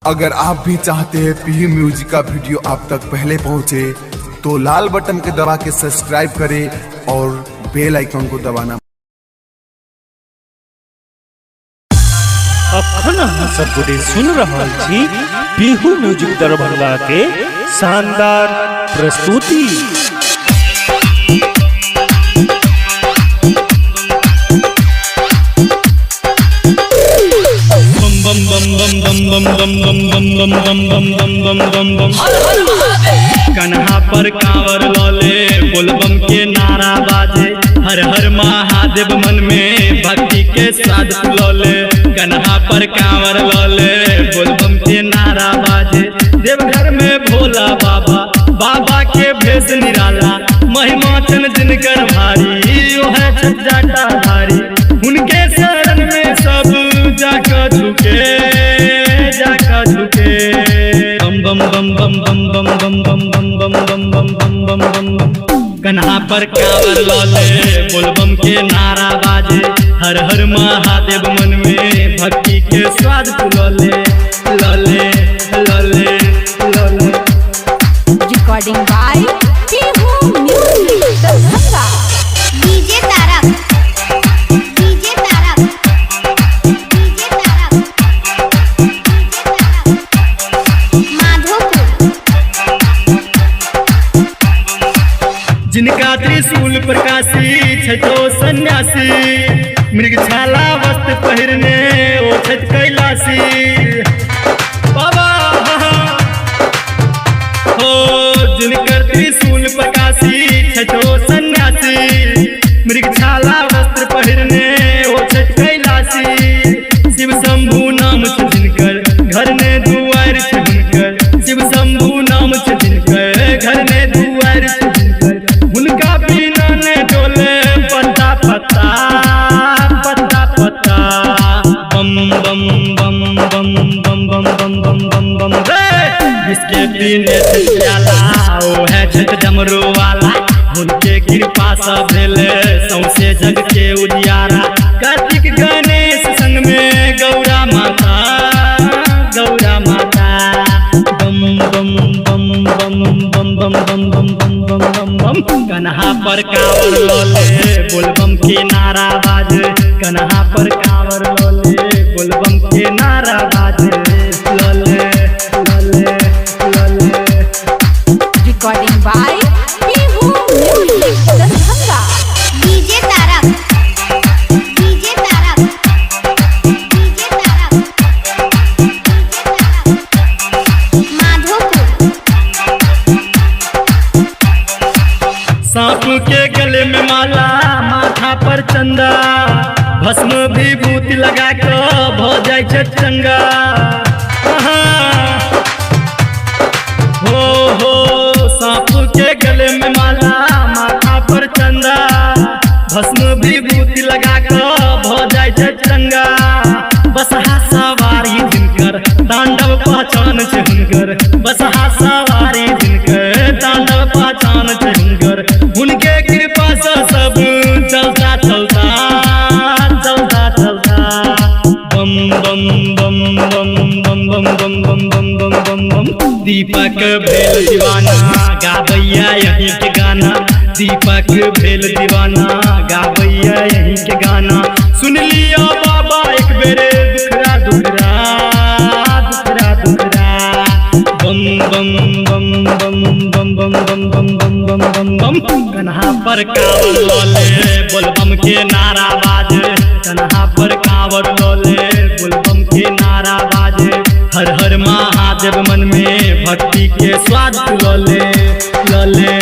अगर आप भी चाहते हैं पी म्यूजिक का वीडियो आप तक पहले पहुंचे, तो लाल बटन के दबा के सब्सक्राइब करें और बेल आइकन को दबाना। अखन अहाँ सब गोटे सुन रहल छी बिहू म्यूजिक दरभंगा के शानदार प्रस्तुति। बम बम बम बम बम बम बम बम बम बम बम बम बम बम बम बम। कन्हा पर कांवर लौले, बोलबम के नारा बाजे, हर हर महादेव मन में भक्ति के स्वाद लौले। कन्हा पर कांवर लौले, बोलबम के नारा बाजे, देवघर में भोला बाबा बाबा के भेष निराला, महिमा चन जिनकर भारी, ओ है छज्जाटा धारी, उनके शरण में सब जाकर झुके, जाकर झुके। बम बम बम बम बम बम बम बम बम बम बम बम बम बम बम बम। कन्हा पर कांवर लौले, बोलबम के नारा बाजे, हर हर महादेव मन में भक्ति के स्वाद लौले लौले लौले लौले। Recording by Pihu Music Darbhanga. DJ Tarak, DJ Tarak, DJ Tarak, DJ Tarak, Madhopur. जिनका त्रिशूल प्रकाशी छठो सन्यासी, मृगछाला वस्त्र पहिरने ओ छठ कैलाशी बाबा हो। जिनकर त्रिशूल प्रकाशी छठो सन्यासी, मृगछाला वस्त्र पहिरने ओ छठ कैलाशी, शिव शंभु नाम छ जिनकर घर ने दुआर छ हुनकर, शिव शंभु नाम छ जिनकर घर ने दुआर छ जिनकर, हुनका बिना ने डोले पत्ता पत्ता पत्ता पत्ता। बम बम बम बम बम बम बम बम बम बम रे। जिसके पीने से प्याला ओ है छठ डमरू वाला, उनके कृपा से भेले सौंसे जग के उजियारा, कार्तिक गणेश संग में गौरा माता, गौरा माता। बम बम बम बम बम बम बम बम बम बम बम बम। कन्हा पर कांवर लौले, बोलबम के नारा बाजे, कन्हा पर कांवर लौले, बोलबम के नारा बाजे, लौले लौले लौले। Recording by Pihu Music Darbhanga. DJ Tarak, DJ Tarak, DJ Tarak, DJ Tarak, Madhopur. सांप के गले में माला, माथा पर चंदा, भस्म विभूति लगा के भ जाय छै चंगा। हो हो सांप के गले में माला, माथा पर चंदा, भस्म विभूति लगा के भ जाय छै चंगा। बसहा सवारी जिनकर तांडव पहचान छै हुनकर, बसहा सवारी जिनकर तांडव पहचान छै हुनकर, उनके कृपा से सब चलता चलता चलता चलता। बम बम बम बम बम बम बम बम बम बम बम बम। दीपक भेल दीवाना गाबैया यहीं के गाना, दीपक भेल दीवाना गाबैया यहीं के गाना। सुन लिया बाबा एक बेरे दुखरा दुखरा दुखरा दुखरा। बम बम बम बम बम बम बम बम बम बम बम बम। कन्हा पर कांवर लौले, बोलबम के नारा बाजे, कन्हा पर कांवर लौले, बोलबम के नारा बाजे, हर हर महादेव मन में भक्ति के स्वाद लौले लौले।